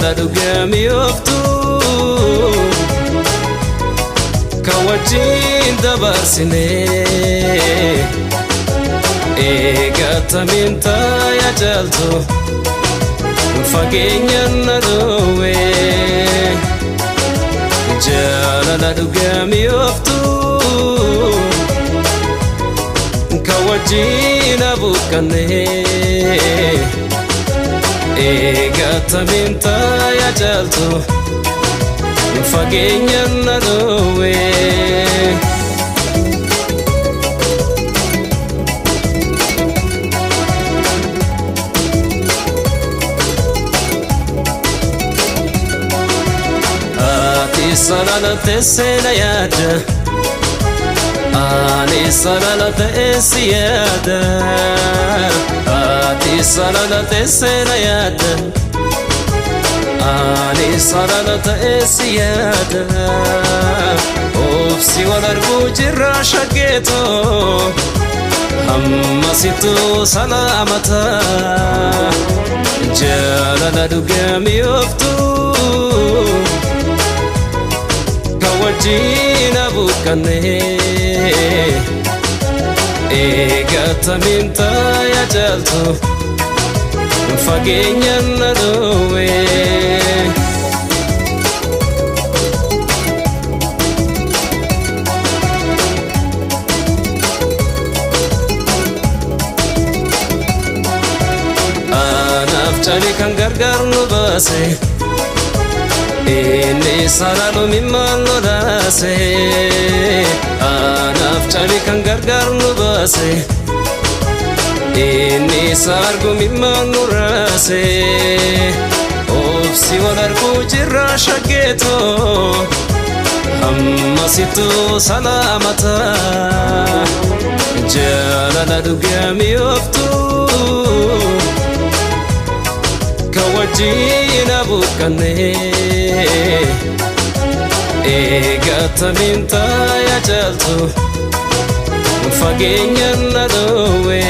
Jaalala dhugamii ooftuu kan wajjin dabarsine eegatamiin taaya caaltu fageenyaan na dhoowwe. Jaalala dhugamii ooftuu kan wajjin abuuqqanne eegatamiin taaya caaltu fageenyaan na dhoowwe. Ati sarara teessee na yaada, ani sarara ta'ee si yaada. Ati sarara teessee na yaada, ani sarara ta'ee si yaada. Obsi wal arguu jirra shaggeetoo hammasittuu salaamata. Jaalala dhugamii ooftuu kan wajjin abuuqqanne eegatamiin taaya caaltu fageenyaan na dhoowwe. Anaaf caalii kan gargaar nu baase, inni sarara mimmaan lolaase. Anaaf caalii kan gargaar nu baase, inni sargu mimmaan nu raase. Obsi wal arguu jirra shaggeetoo hammasittuu salaamata. Jaalala dhugamii ooftuu kan wajjin abuuqqanne eegatamiin taaya caaltu fageenyaan na dhoowwe.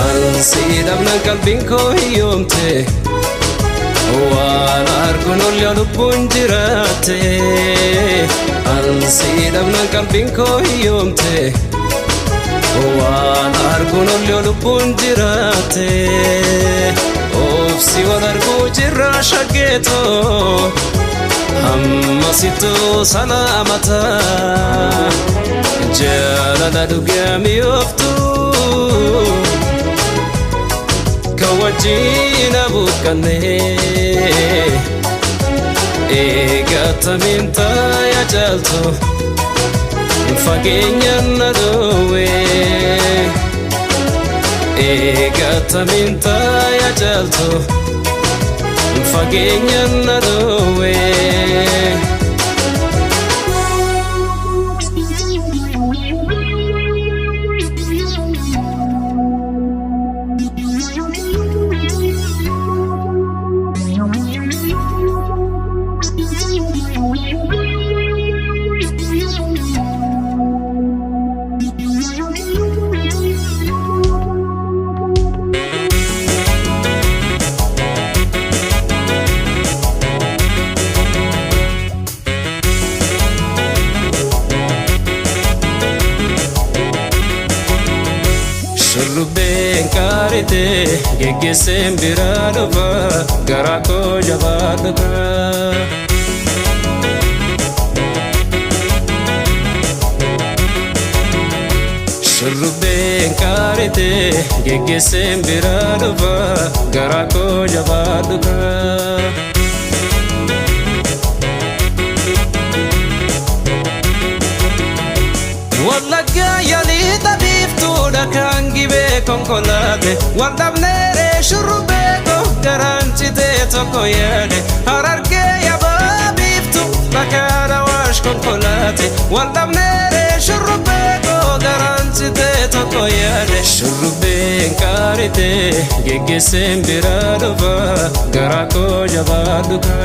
Ansi dhabnaan qalbiin koo hiyyoomte, waan arguun ol lubbuun jiraatte. Ansi dhabnaan qalbiin koo hiyyoomte, waan arguun ol lubbuun jiraatte. Obsi wal arguu jirra shaggeetoo hammasittuu salaamata. Jaalala dhugamii ooftuu kan wajjin abuuqqanne eegatamiin taaya caaltu fageenyaan na dhoowwe. Eegatamiin taaya caaltu fageenyaan na dhoowwe. Shurrubbeen qaarite geggeesseen biraa dhufa, garaa koo jabaa dhufa. Shurrubbeen qaarite geggeesseen biraa dhufa, garaa koo jabaa dhufa. Wallaggaa yaalii xabiiftuudha kan gibee konkolaate, wal dhabneeree shurrubbee koo garaan citee tokko yaade. Harargee yabaa biiftu bakka dawaash konkolaate, wal dhabneeree shurrubbee koo garaan citee tokko yaade. Shurrubbeen qaarite geggeesseen biraa dhufa, garaa koo jabaa dhufa.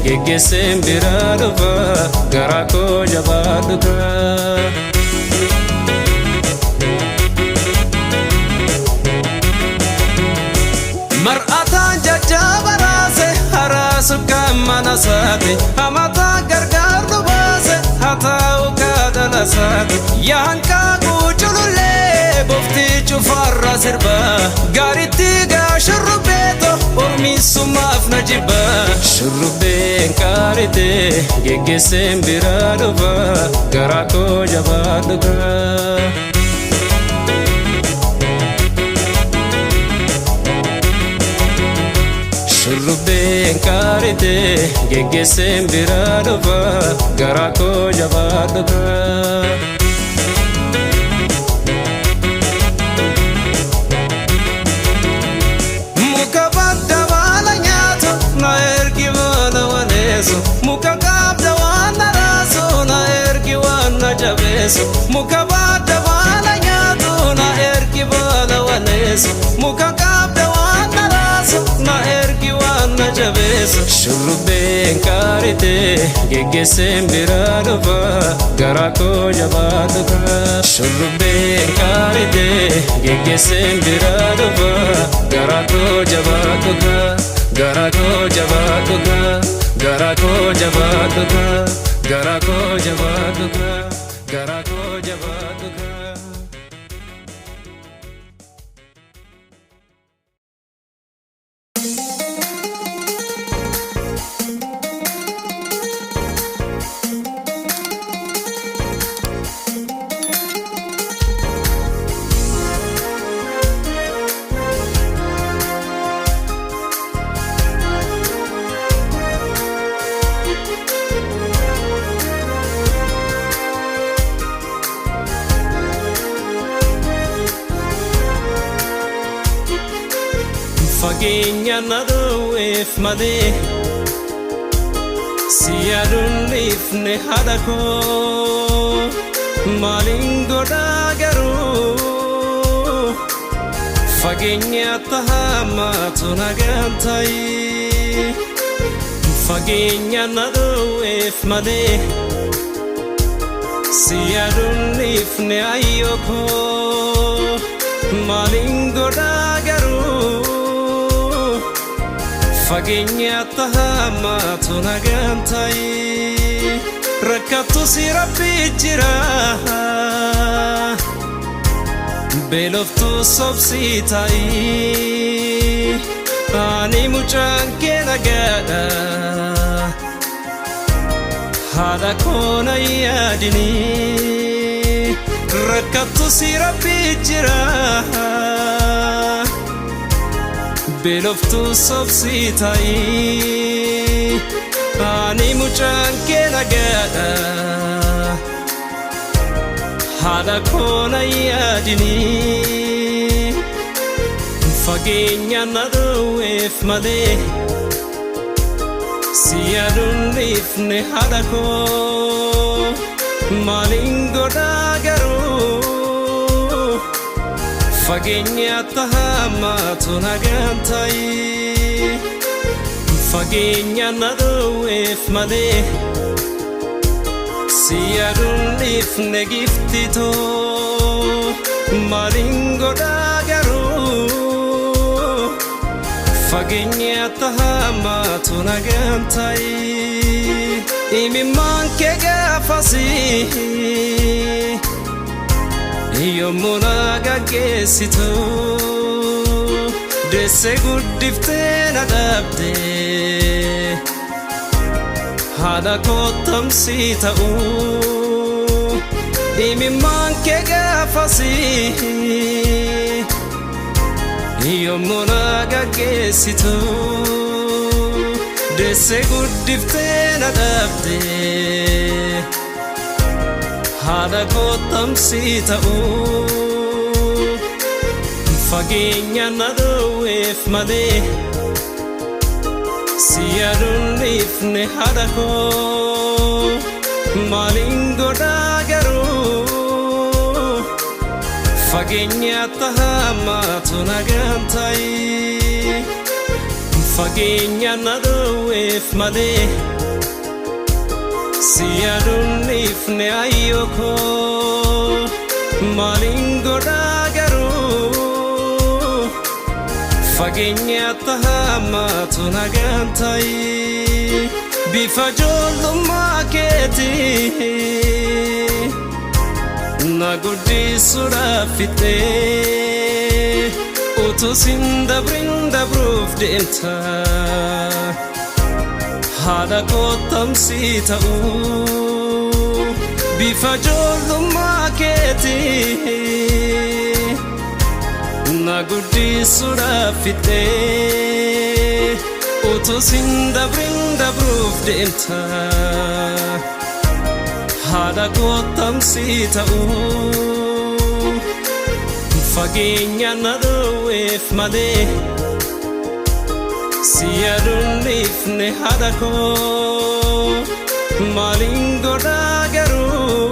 Geggeesseen biraa dhufa garaa koo jabaadhu kaa. Mar'ataan jajjaba raase haraa sukkaan mana saate hamataa gargaar nu baase haa taa'u kaadhala saate yaanqaa guuculullee bofti cufarra sirba gaaritti gaa shurrubbeeto ormiisummaaf na jibba shurrubbeen qaarite geggeesseen biraa dhufa garaa koo jabaadhu kaa. Shurrubbeen qaarite geggeesseen biraa dhufa garaa koo jabaadhu kaa. Muka badda baala nyaatu na ergi baala waleessu muka qabda waan na raasu na ergi waan na jabeessu muka badda baala nyaatu na ergi baala waleessu muka qabda waan na raasu na ergi waan na jabeessu shurrubbeen qaarite geggeesseen biraa dhufa garaa koo jabaadhu kaa shurrubbeen qaarite geggeesseen biraa dhufa garaa koo jabaadhu kaa garaa koo jabaadhu kaa garaa koo jabaadhu kaa garaa koo jabaadhu kaa garaa koo jabaadhu kaa. Fageenya na dhoowweef malee si yaaduun dhiifne haadha koo maaliin godhaa garuu fageenya tahaamaatu nagaan ta'i fageenya na dhoowweef malee si yaaduun dhiifne ayyoo koo maaliin godhaa garuu fageenya tahaamaatu nagaan ta'i rakkattu si rabbi jira beeloftu sobsii ta'i ani mucaan kee nagaadha haadha koo na yaadini rakkattu si rabbi jira beeloftu sobsii ta'i ani mucaan kee nagaadha haadha koo na yaadini fageenya na dhoowweef malee si yaaduun dhiifne haadha koo maaliin godhaa garuu fageenya tahaamaatu nagaan ta'i fageenya na dhoowweef malee si yaaduun dhiifne giftitoo maaliin godhaa garuu fageenya tahaamaatu nagaan ta'i imimmaan kee gaafasii yommuu na gaggeessitu deessee guddiftee na dhabde haadha koo tamsii ta'u imimmaan kee gaafasii yommuu na gaggeessitu deessee guddiftee na dhabde haadha koo tamsii ta'u fageenya na dhoowweef malee si yaaduun dhiifne haadha koo maaliin godhaa garuu fageenya tahaamaatu nagaan ta'i. Fageenya na dhoowweef malee si yaaduun dhiifne ayyoo koo maaliin godhaa garuu fageenya tahaamaatu nagaan ta'i bifa ijoollummaa keetii na guddisuudhaaf fixee utuu sin dabrin dabruuf deemta haadha kottamsii ta'uu bifa ijoollummaa keetii na guddisuudhaaf fixee utuu sin dabrin dabruuf deemta haadha kottamsii ta'uu fageenya na dhoowweef malee si yaaduun dhiifne haadha koo maaliin godhaa garuu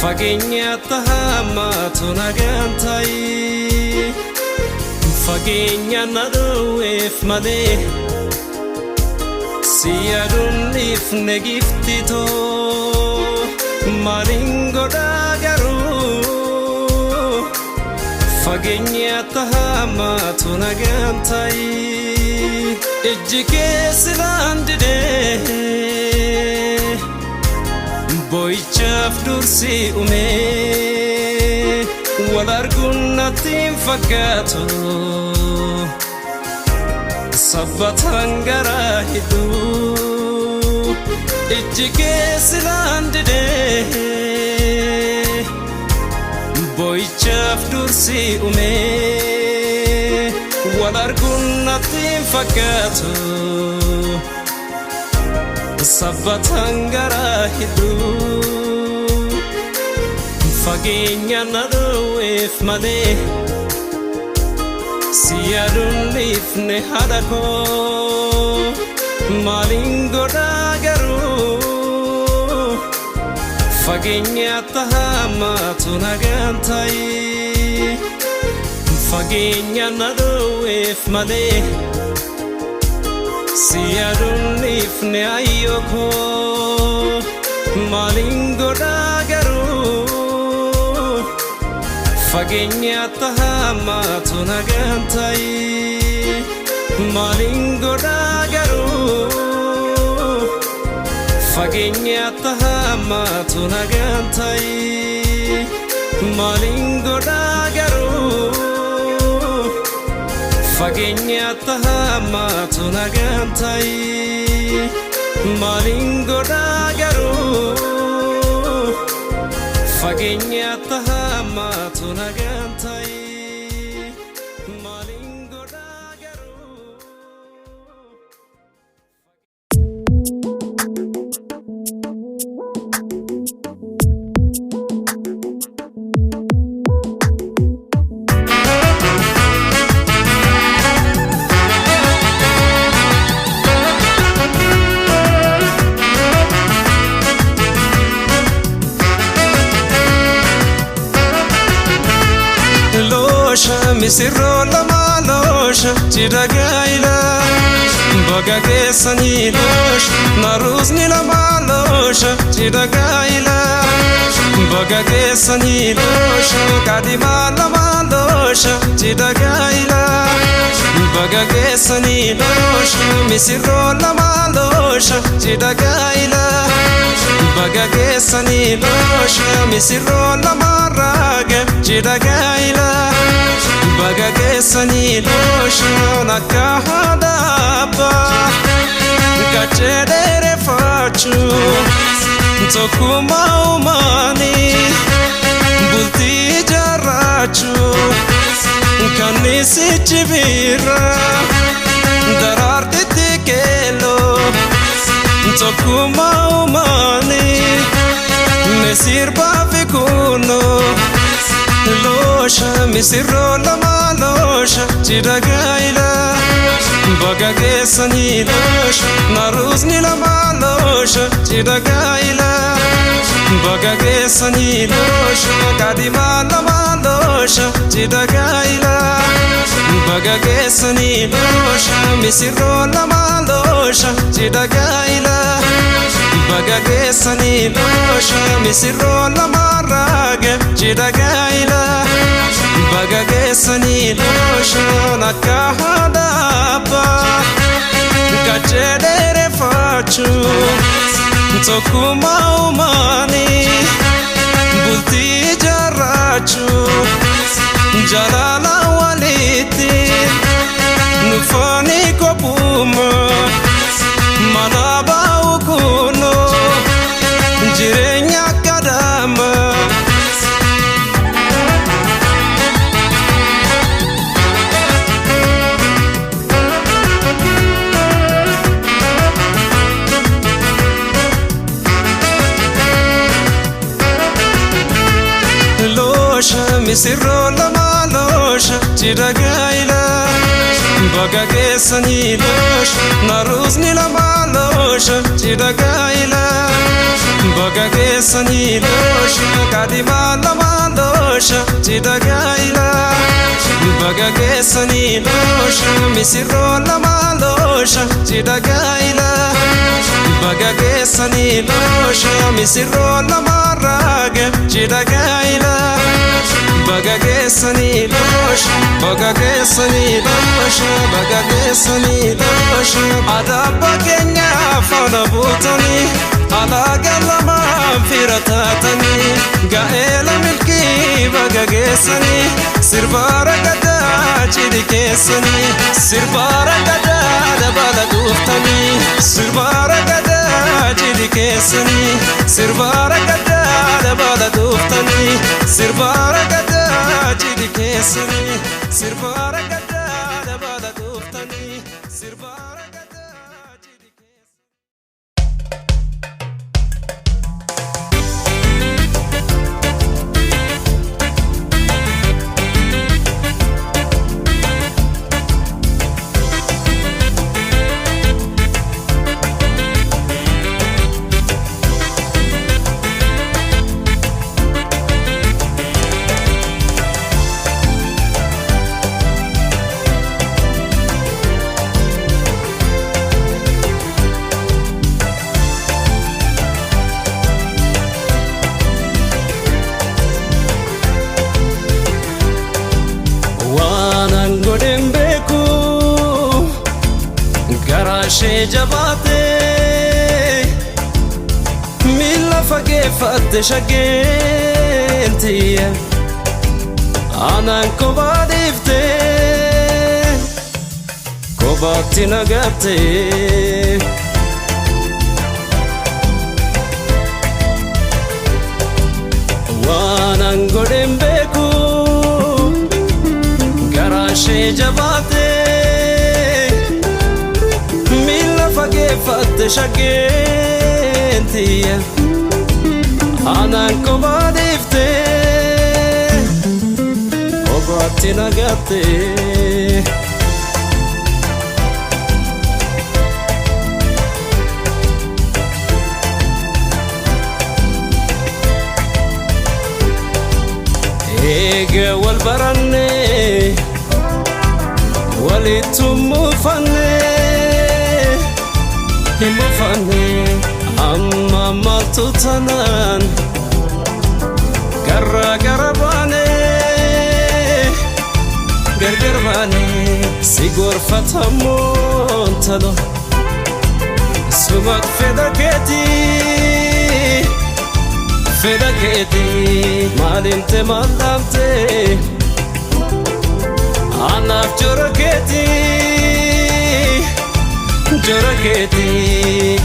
fageenya tahaamaatu nagaan ta'i fageenya na dhoowweef malee si yaaduun dhiifne giftitoo maaliin godhaa garuu fageenya tahaamaatu nagaan ta'i ijji kee silaan didee boo'ichaaf dursi uumee wal arguun natti hin fakkaatu sabbataan garaa hidhuu ijji kee silaan didee boo'ichaaf dursi uumee wal arguun natti hin fakkaatu sabbataan garaa hidhuu fageenya na dhoowweef malee si yaaduun dhiifne haadha koo maaliin godhaa garuu fageenya tahaamaatu nagaan ta'i fageenya na dhoowweef malee si yaaduun dhiifne ayyoo koo maaliin godhaa garuu fageenya tahaamaatu nagaan ta'i maaliin godhaa garuu fageenya tahaamaatu nagaan ta'i maaliin godhaa garuu fageenya tahaamaatu nagaan ta'i maaliin godhaa garuu fageenya tahaamaatu nagaan ta'i maaliin godhaa garuu. Loosha misirroo lama loosha cidha gaa'ila baga keessanii loosha naruusni lama loosha cidha gaa'ila baga keessanii loosha kaadhimaa lama loosha cidha gaa'ila baga keessanii loosha misirroo lama loosha cidha gaa'ila baga keessanii loosha misirroo lama raaga cidha gaa'ila baga keessanii loosha akka haadha abbaa qaccee dheereffachuu tokkummaa uumaanii bultii ijaarrachuu kannisichi birra daraartitti keelloo tokkummaa uumaanii misirbaa fi kunnoo loosha misirroo lama loosha cidha gaa'ila baga keessanii loosha naruusni lama loosha cidha gaa'ila baga keessanii loosha kaadhimaa lama loosha cidha gaa'ila Baga geessanii loosha misirroo lama loosha cidha gaa'ila. Baga geessanii loosha misirroo lama raaga cidha gaa'ila. Baga geessanii loosha akka haadha abbaa qaccee dheereffachuu tokkummaa uumaanii bultii ijaarrachuu jaalala walitti nufaanii qophummaa mana baa'u kunoo jireenya kadhama. Loosha misirroo lama loosha cidha gaa'ila. Baga geessanii loosha naruusni lama loosha cidha gaa'ila. Baga geessanii loosha kaadhimaa lama loosha cidha gaa'ila. Baga geessanii loosha misirroo lama loosha cidha gaa'ila. Baga geessanii loosha misirroo lama raaga cidha gaa'ila. Baga geessanii loosha baga geessanii loosha baga geessanii loosha adaabba keenya faana buutanii alaaga lamaan fira taatanii gaa'ela milkii baga geessanii sirba ragadaa cidhi keessanii sirba ragadaa dabala dhuftanii sirba ragadaa cidhi keessanii sirba ragadaa dabala dhuftanii sirba ragadaa cidhi keessanii sirba ragadaa dabala dhuftanii sirba ragadaa cidhi keessanii. Waan an godhen beeku garaa ishee jabaate miila fageeffatte shaggeentiya anaan kophaa dhiifte kophaatti nagatte. Waan an godhen beeku garaa ishee jabaate miila fageeffatte shaggeentiya anaan kophaa dhiifte kophaatti nagatte. Eega wal barannee walittu muufannee hin mufanne amma maaltu tanaan garra gara baanee gargar baanee si gorfatamuun talo sumat fedha keetii fedha keetii maalimte maal dhaamte anaaf jora keetii jora keetii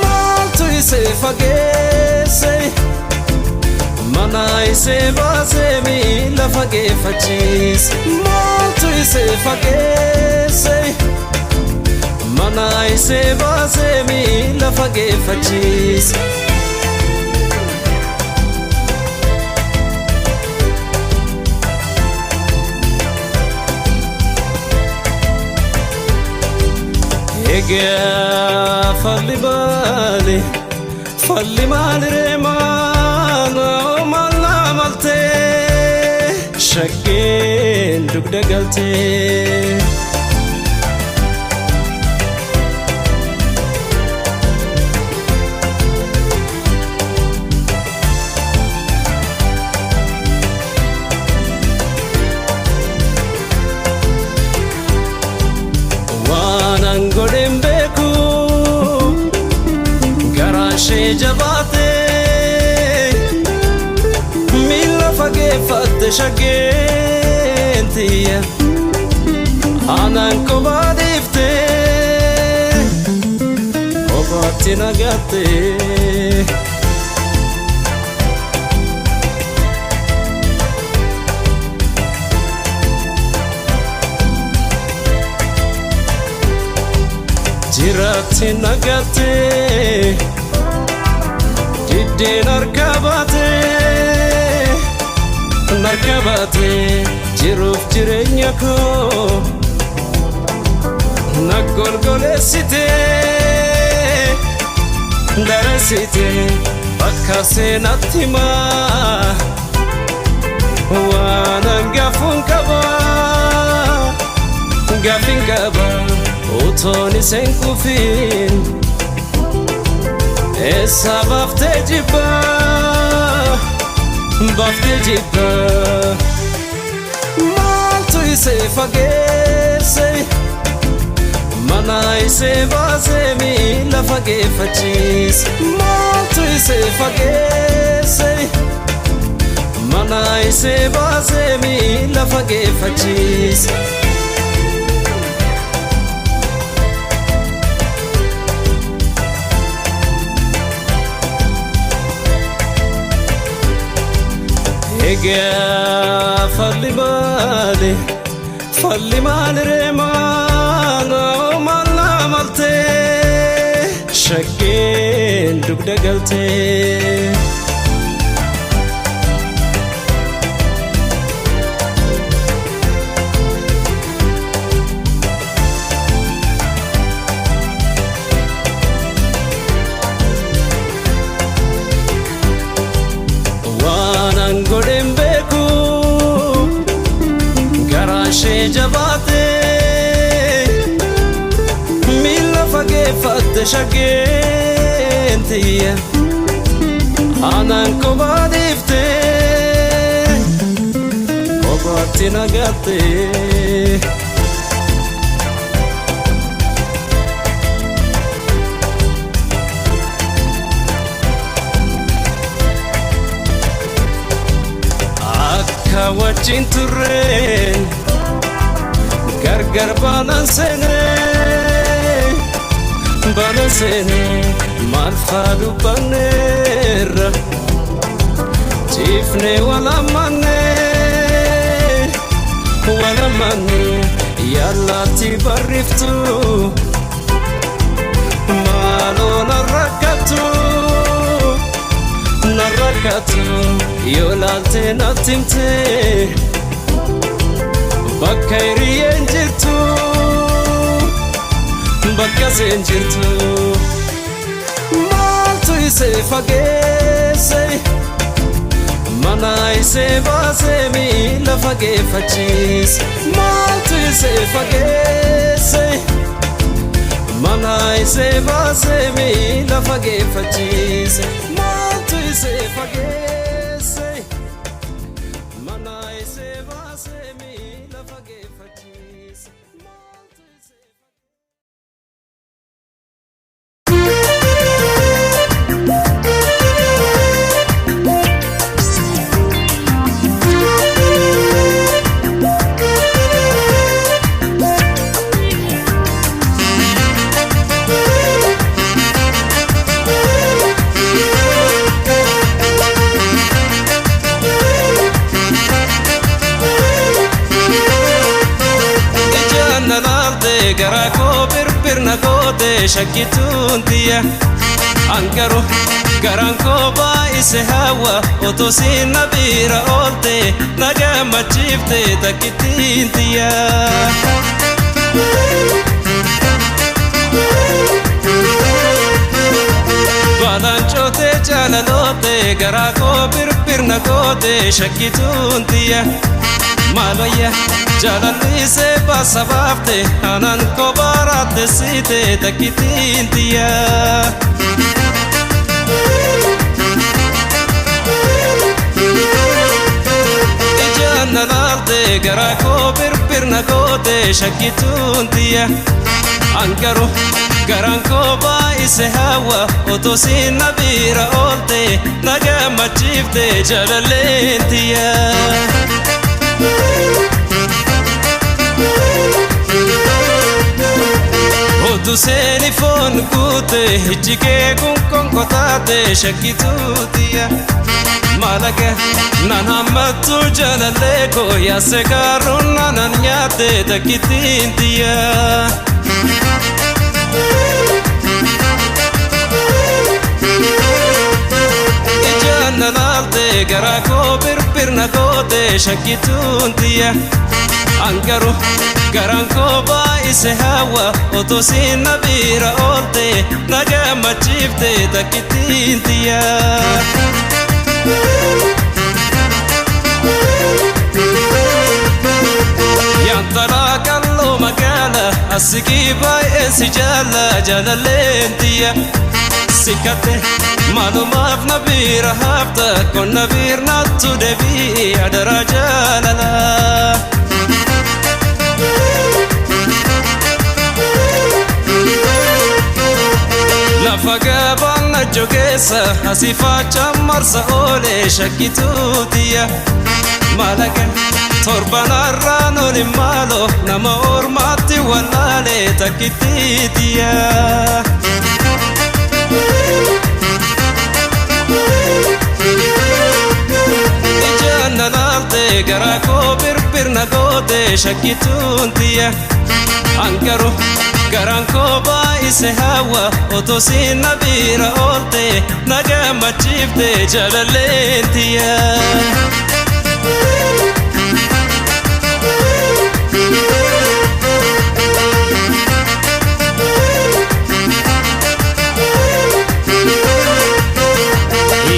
maaltu isee fageesse mana isee baasee miila fageeffachiise maaltu isee fageesse mana isee baasee miila fageeffachiise. Egaa falli maali falli maali ree maala maala maltee Shaggeen dugda galtee. Waan an godhen beeku garaan ishee jabaate miila fageeffatte shaggeen tiyya anaan kophaa dhiifte kophaatti nagatte. Jiraatti nagatte diddeen harka baate harka baate jiruuf jireenya koo na golgoleessite dareessite bakka seenatti himaa waan hangafuun qaba gaafin qaba utoon iseen kufiin eessa baaftee jibba baaftee jibba maaltu isee fageesse mana isee baasee miila fageeffachiise maaltu isee fageesse mana isee baasee miila fageeffachiise. Egaa falli maali falli maali ree maaloo maal naa maltee shaggeen dugda galtee. Waan an godhen beeku garaan ishee jabaate miila fageeffatte shaggeen tiyya anaan kophaa dhiifte kophaatti nagatte. Akka wajjin turreen gargar baanan seenee baanan seenee maal faa dubbanneerra ciifnee wal amannee wal amannee yallaatti barriftu maaloo narrakkattu narrakkattu yoo laalte natti himte bakka hiriyyeen jirtu bakka seen jirtu maaltu isee fageesse mana isee baasee miila fageeffachiise maaltu isee fageesse mana isee baasee miila fageeffachiise maaltu isee fageesse mana isee baasee miila fageeffachiise maaltu isee. Ijaan na laalte garaa koo birbirna goote shakkituun tiyya angaru garaan koo baay'ise hawa otoo siin na bira oolte na gammachiifte takkittiin tiyya. Balaan cootee jaalaloote garaa koo birbirna goote shakkituun tiyya. Maalwayya jaalallisee baasa baafte anaan kobaaraate siite takkittiin tiyya. Ijaan na laalte garaa koo birbirna goote shakkituun tiyya. Angaru garaan koo baay'ise hawa otoo siin na bira oolte na gammachiifte jaalalleen tiyya. Otu seeni foon guute ijji kee kun konkotaate shakkituu tiyya. Malaga nan hammattu jaalallee koo yaase kaaruun nanan nyaatte takkittiin tiyya. Ijaan na laalte garaa koo birbirna goote shakkituun tiyya. Angaru garaan koo baay'ise hawa otoo siin na bira oolte na gammachiifte takkittiin tiyya. Yantalaa qalloo magaala asikii baay'een si jaalla jaalalleen tiyya. Sikkate maalumaaf na bira hafta kun na birnaattu deebii adaraa jaalala. Lafa gabaan na jogeessa asii marsa oolee shakkituu tiyya. Malaga torbanarraan oli maaloo nama ormaatti wallaalee takkittii tiyya. Ijaan na laalte garaa koo birbirna goote shakkituun tiyya. Angaru garaan koo baay'ise hawa otoo siin na bira oolte na gammachiifte jaalalleen tiyya.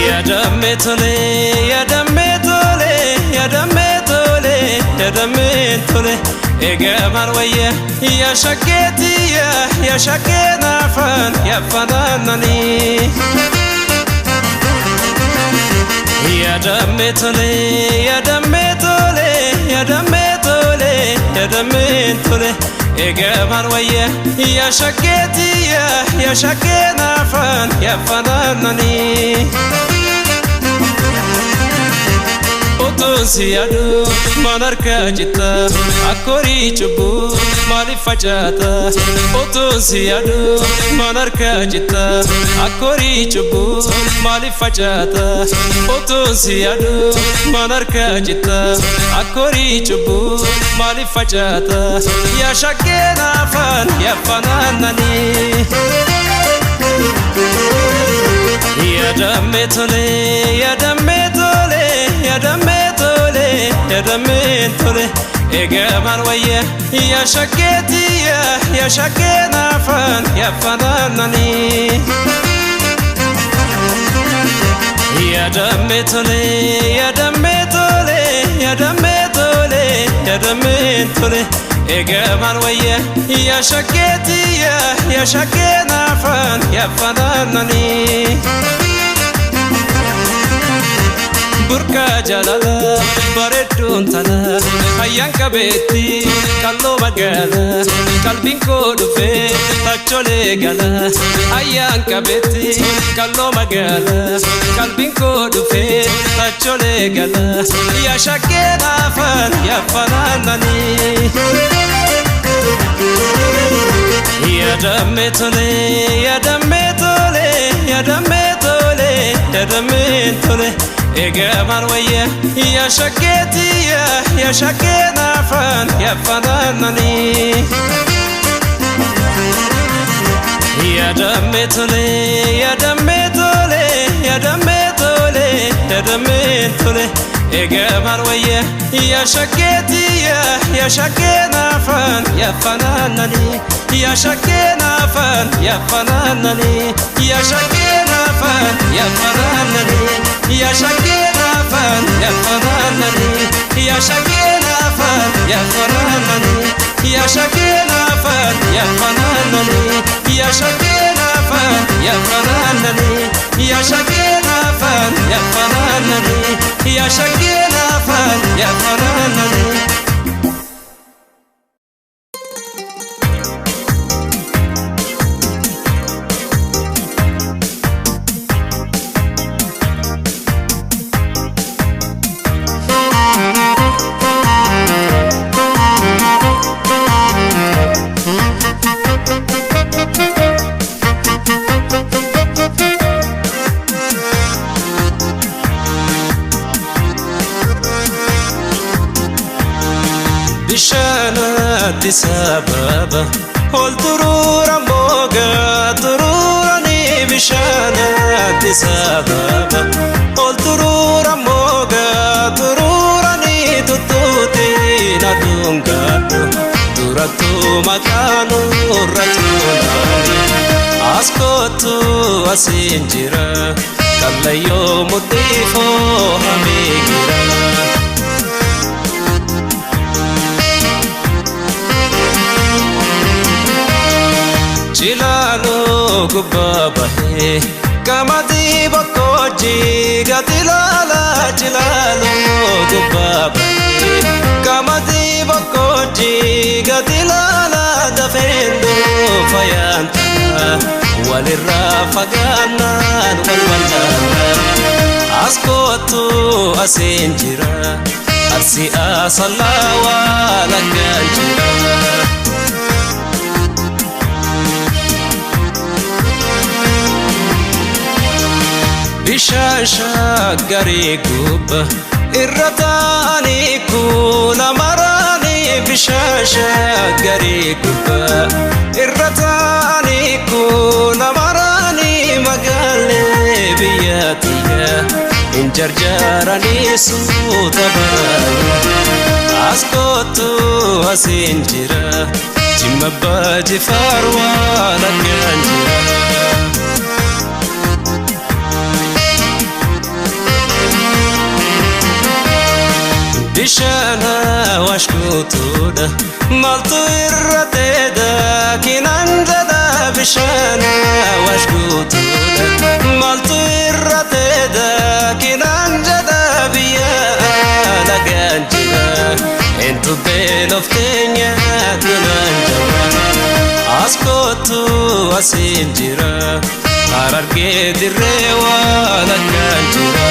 Yaadammee tolee yaadammee tolee yaadammee tolee yaadammee tole. Egaa maal wayya yaa shakkeetiyya yaa shakkee naafaan yaa fanaananii. Yaadammee tolee yaadammee tolee yaadammee tolee yaadammee tole. Egaa maal wayya yaa shakkeetiyya yaa shakkee naafaan yaa fanaananii. Otoon si yaadu maan harkaa jitta akkorii cubbuu maaliif facaata? Otoon si yaadu maan harkaa jitta akkorii cubbuu maaliif facaata? Otoon si yaadu maan harkaa jitta akkorii cubbuu maaliif facaata? Yaa shakkee naafaan yaa fanaananii. Yaadammee tolee yaadammee tolee yaadammee tolee yaadammee tole. Egaa maal wayya yaa shakkeetiyya yaa shakkee naafaan yaa fanaananii. Yaadammee tolee yaadammee tolee yaadammee tolee yaadammee tole. Egaa maal wayya yaa shakkeetiyya yaa shakkee naafaan yaa fanaananii. Burqaa jaalala bareedduun tana ayyaan qabeetti qalloo magaala qalbiin koo dhufee tacholee gala ayyaan qabeetti qalloo magaala qalbiin koo dhufee tacholee gala yaa shakkee naafaan yaa fanaananii. Yaadammee tolee yaadammee tolee yaadammee tolee yaadammee tole. Egaa maal wayya yaa shakkeetiyya yaa shakkee naafaan yaa fanaananii. Yaadammee tolee yaadammee tolee yaadammee tolee yaadammee tole. Egaa maal wayya yaa shakkeetiyya yaa shakkee naafaan yaa fanaananii. Yaa shakkee naafaan yaa fanaananii. Yaa shakkee naafaan yaa fanaananii. Yaa shakkee naafaan yaa fanaananii. Yaa shakkee yaa fanaanani yaa shakkeen afaan yaa fanaanani yaa shakkeen afaan yaa fanaanani yaa shakkeen afaan yaa fanaanani yaa shakkeen afaan yaa fanaanani. Bishaan Addis Ababa ol turuura moogaa turuuranii bishaan Addis Ababa ol turuura moogaa turuuranii tuttuutiin aduun gaadhu durattuu maqaan irra tuulaani as kootu asiin jira kallayyoo mudhiifoo hamee gira. Chilaaloo gubbaa bahee qamadii boqqoojjii gadi laalaa chilaaloo gubbaa bahee qamadii boqqoojjii gadi laalaa dafeen dhufa yaantaa walirraa fagaannaan wal wallaalaa as kootu asiin jira arsii asallaa waa lakkaan jira. Bishaan shaggaree gubba irra taa'anii kuula maraanii bishaan shaggaree gubba irra taa'anii kuula maraanii magaalee biyya tiyya hin jarjaranii suuta baranii as kootu asiin jira jimma abbaa jifaar waan akkaan jira. Bishaan Awaash guutuudha maaltu irra teeda kinaan jedha bishaan Awaash guutuudha maaltu irra teeda kinaan jedha biyya alagaan jira entu beelofteenya dunaan jira as kootu asiin jira harargee dirree waan akkaan jira.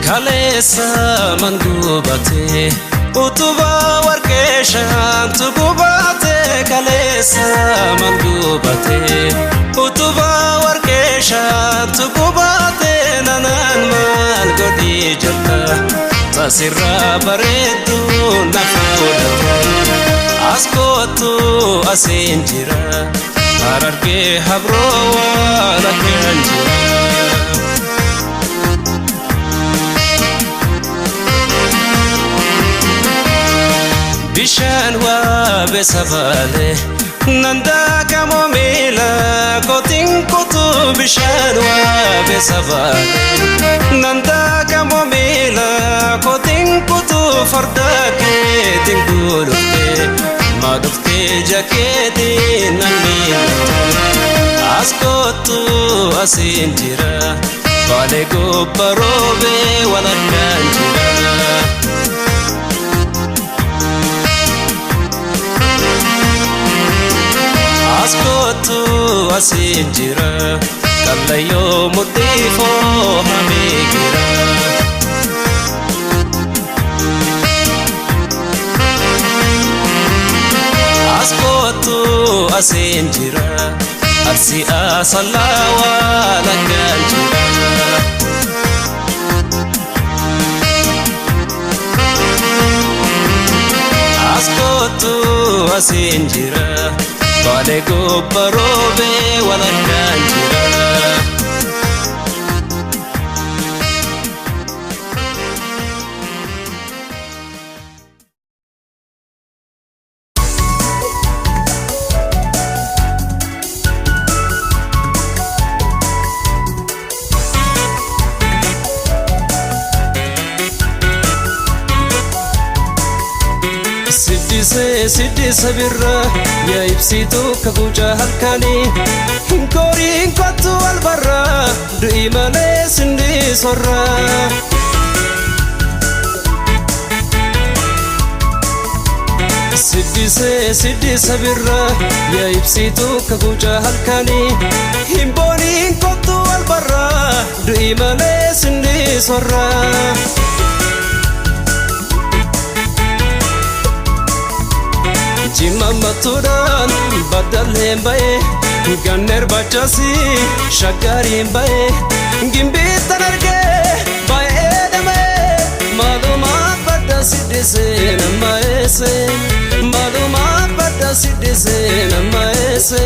Kaleessa mangubatee utubaa warqee shantu gubatee kaleessa mangubatee utubaa warqee shantu gubatee nanaan maal godhii jirta tasirraa bareedduu na fuudhate as kootu asiin jira harargee habroo waan akkaan jira. Bishaan waabee sabaalee nandaa kamoo miila kootiin kutuu bishaan waabee sabaalee nandaa kamoo miila kootiin kutuu farda keetiin guluftee maaduftee jakeetiin nan miila as kootu asiin jira baalee gobba roobee walakkaan jira. As kootu asiin jira kallayyoo mudhiifoo hamee gira. As kootu asiin jira arsii asallaa waan akkaan jira. As kootu asiin jira baalee gobba roobee walakkaan jira. Siddisa birraa yaa ibsituu kakuuca halkanii hin koriin kottu albarraa du'i malee sindii sorraa. Siddisee siddisa birraa yaa ibsituu kakuuca halkanii hin booniin kottu albarraa du'i malee sindii sorraa. Jimma mattuudhaan baddalleen ba'ee ganneer bachaasii shaggaariin ba'ee gimbiittan argee baay'ee damee maalumaa badda siddisee nama eesse maalumaa badda siddisee nama eesse.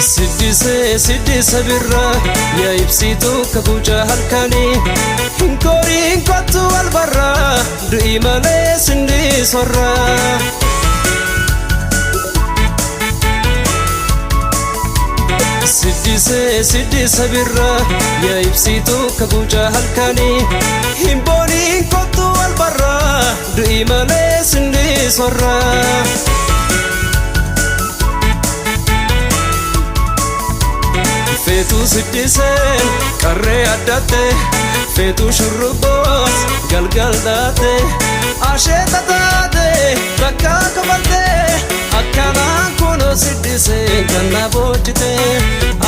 Siddisee siddisa birraa yaa ibsituu kakuuca halkanii hin koriin kottu albarraa du'i malee sindii sorraa. Siddisee siddisa birraa yaa ibsituu kakuuca halkanii hin booniin kottu albarraa du'i malee sindii sorraa. Feetuu siddiseen qarree addatte feetuu shurrubboos galgal daate asheeta taate bakka kafalte akkanaan kunoo siddiseen kan na boojjite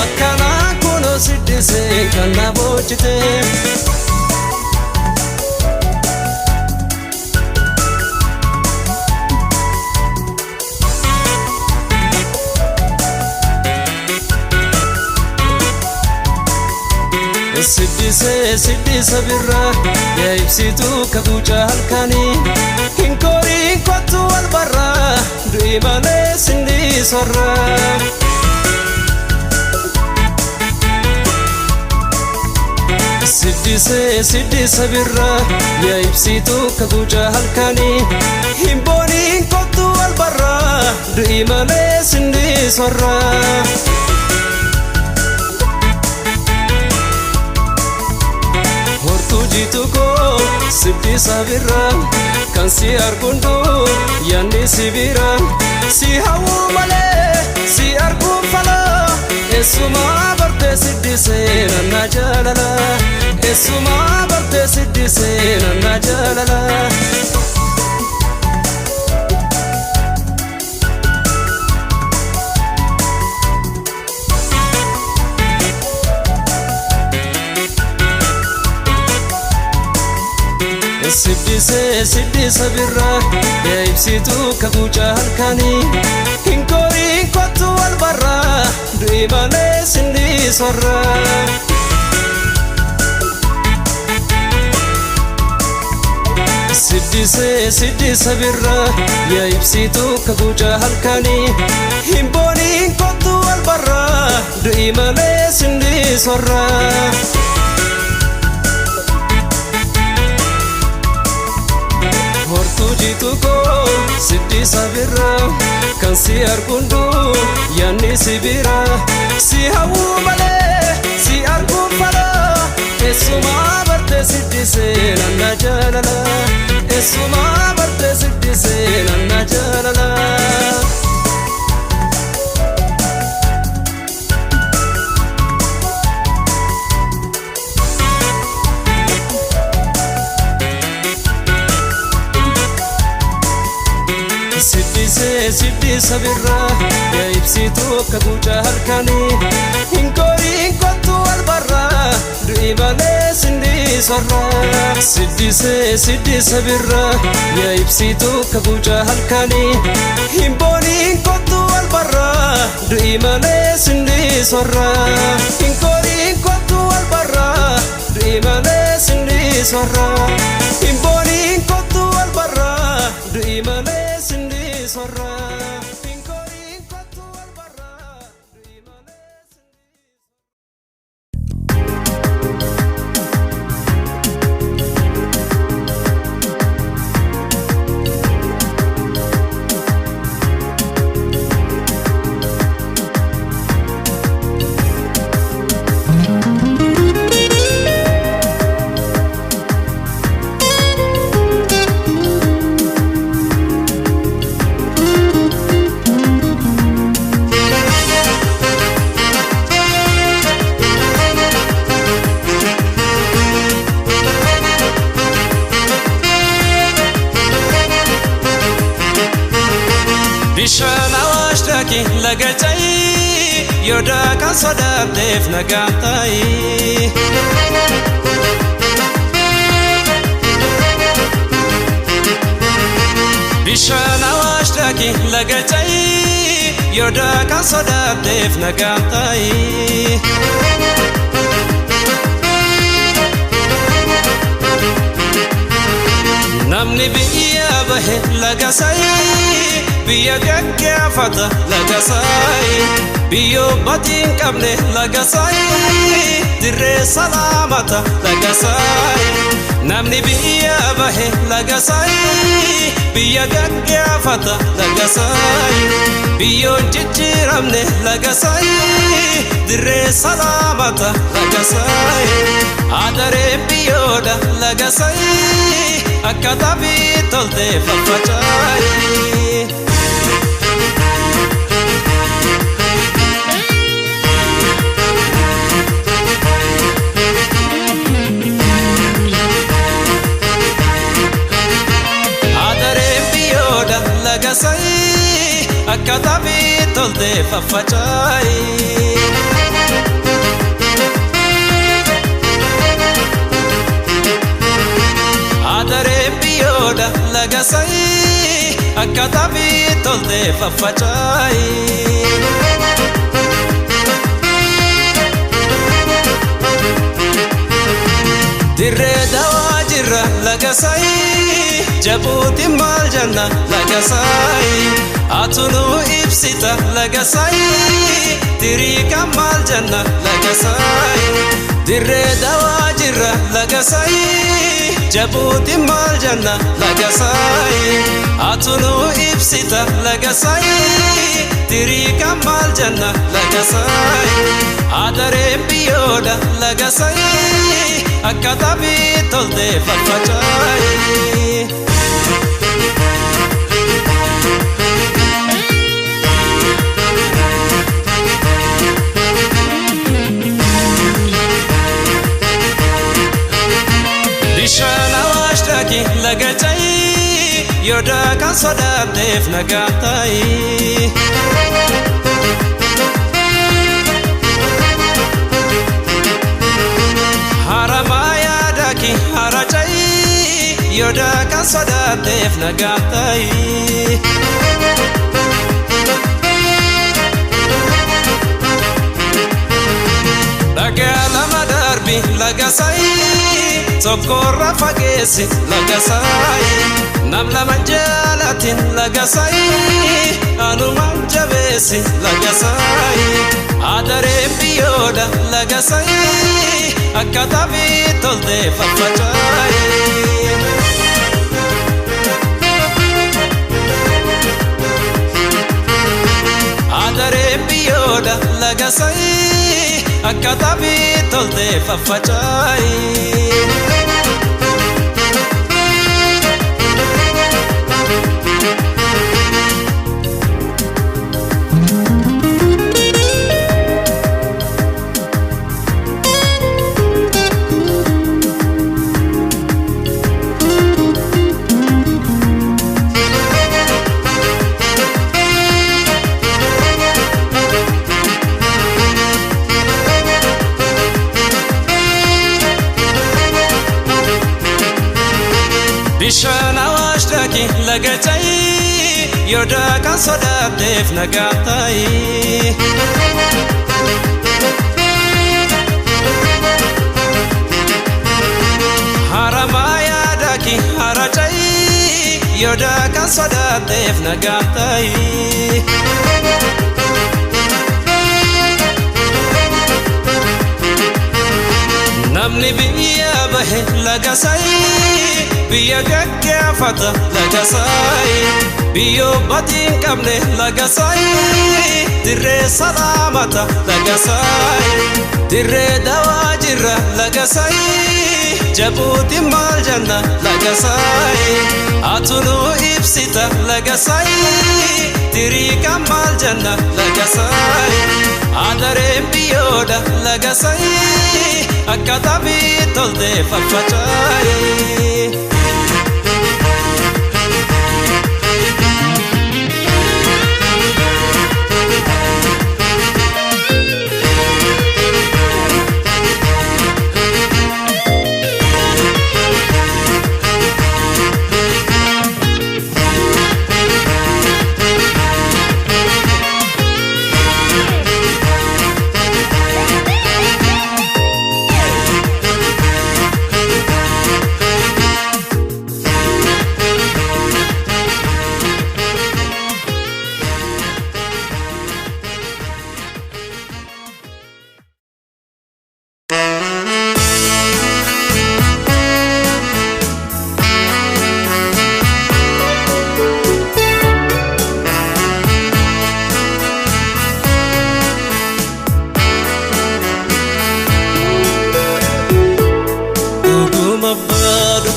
akkanaan kunoo siddiseen kan na boojjite. Siddisee siddisa birraa yaa ibsituu kakuuca halkanii hin koriin kottu albarraa du'i malee sindii sorraa. Siddisee siddisa birraa yaa ibsituu kakuuca halkanii hin booniin kottu albarraa du'i malee sindii sorraa. Jitu koo siddisa birraa kan si argundu yaanni si bira si hawwu malee si arguun falaa eessumaa bartee siddisee nanna jaalala eessumaa bartee siddisee nanna jaalala. Siddisee siddisa birraa yaa ibsituu kakuuca halkanii hin koriin kottu albarraa du'i malee sindii sorraa. Siddisee siddisa birraa yaa ibsituu kakuuca halkanii hin booniin kottu albarraa du'i malee sindii sorraa. Hortuu jitu koo siddisa birraa kan si argundu yaanni si bira si hawwu malee si arguun falaa eessumaa bartee siddisee nanna jaalala eessumaa bartee siddisee nanna jaalala. Siddisee siddisa birraa yaa ibsituu kakuuca halkanii hin koriin kottu albarraa du'i malee sindii sorraa. Siddisee siddisa birraa yaa ibsituu kakuuca halkanii hin booniin kottu albarraa du'i malee sindii sorraa. Hin koriin kottu albarraa du'i malee sindii sorraa. Hin booniin kottu albarraa du'i malee sindii sorraa. Hin koriin kottu albarraa du'i malee sindii sorraa. daaki laga cayii yoo daakaan sodaatteef nagaan ta'i. Bishaan Awaash daaki laga cayii yoo daakaan sodaatteef nagaan ta'i. Namni biyya bahe laga sayii biyya gaggeeffata laga sayii biyyoo badii hin qabne laga sayii dirree salaamata laga sayii. Namni biyya bahe laga sayii biyya gaggeeffata laga sayii biyyoon jijjiiramne laga sayii dirree salaamata laga sayii adareen biyyoodha laga sayii akka xaafii toltee faffacaayi. Adareen biyyoodha laga sayii akka xaafii toltee faffacaayi. Adareen biyyoodha laga sayii akka xaafii toltee faffacaayi. Dirree dawaa jirra laga sayii jabuuti maal jenna laga sayii atunuu ibsita laga sayii tiriika maal jenna laga sayii. Dirree dawaa jirra laga sayii jabuuti maal jenna laga sayii atunuu ibsita laga sayii tiriika maal jenna laga sayii adareen biyyoodha laga sayii akka xaafii toltee faffacaayi. Bishaan Awaash daaki laga cayii yoo daakaan sodaatteef nagaan ta'i. Haramayaa daaki hara cayii yoo daakaan sodaatteef nagaan ta'i. Dhagaa lama darbi laga sayii tokkorra fageessi laga sayii nam lama jaalatin laga sayii anumaan jabeessi laga sayii adareen biyyoodha laga sayii akka xaafii toltee faffacaayi. Adareen biyyoodha laga sayii akka xaafii toltee faffacaayi. Bishaan Awaash daaki laga cayii yoo daakaan sodaatteef nagaan ta'i. Haramayaa daaki hara cayii yoo daakaan sodaatteef nagaan ta'i. Namni biyya bahe laga sayii biyya gaggeeffata laga sayii biyyoo badii hin qabne laga sayii dirree salaamata laga sayii dirree dawaa jirra laga sayii jabuuti maal jenna laga sayii atunuu ibsita laga sayii tiriika maal jenna laga sayii adareen biyyoodha laga sayii akka xaafii toltee faffacaayi.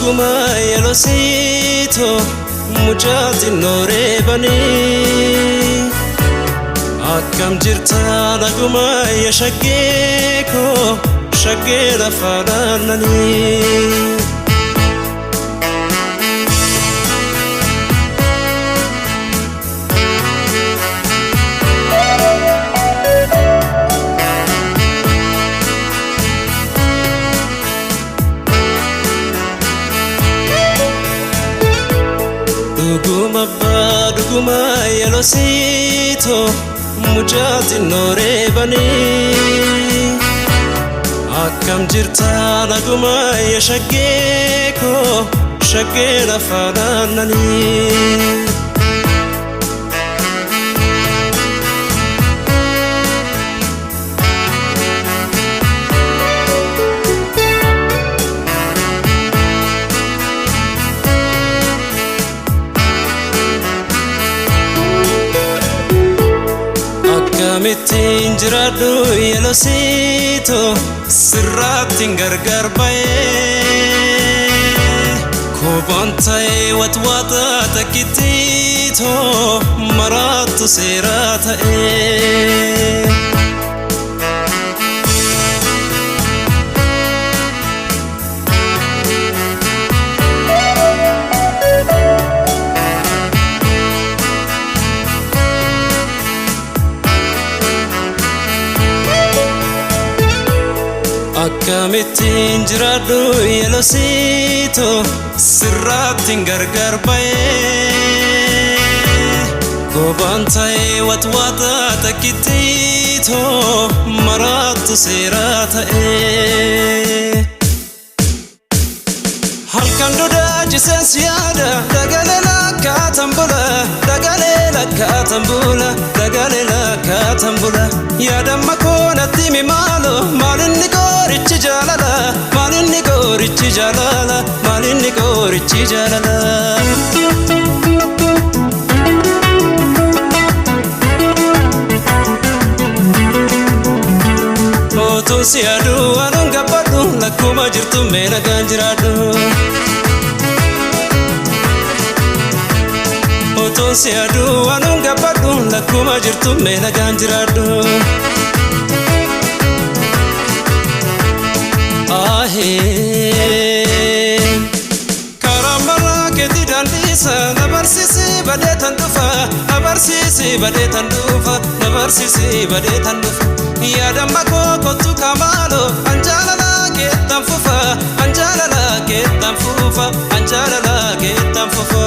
Dhuguma yelosiito mucaa xinnoo reebanii. Akkam jirta dhuguma ya shaggee koo shaggee lafa naannanii. Dhuguma abbaa dhuguma yelosiito mucaa xinnoo reebanii. Akkam jirta dhuguma ya shaggee koo shaggee lafa naannanii. Akkamittiin jiraadhu yelosiito sirraattiin gargar ba'ee. Kophaan ta'ee watwaata takkittiito maraattu seeraa ta'ee. Akkamittiin jiraadhu yelosiito sirraattiin gargar ba'ee. Kophaan ta'ee watwaata takkittiito maraattu seeraa ta'ee. Halkan dudaa jiseensi yaada dagalee lakkaatan bula dagalee lakkaatan bula dagalee lakkaatan bula. Yaadamma koo natti himi maaloo maalinni qorichi jaalala maalinni qorichi jaalala maalinni qorichi jaalala. Otuun si yaadu anuun gabbadhu lakkuma jirtu mee nagaan jiraadhu. Otuun si yaadu anuun gabbadhu lakkuma jirtu mee nagaan jiraadhu. Ahee. Karaa maraa keetii daandiisa na barsiisi badee tan dhufa na barsiisi badee tan dhufa na barsiisi badee tan dhufa. Yaadamma koo kottu kamaaloo an jaalala keettan fufa an jaalala keettan fufa an jaalala keettan fufa.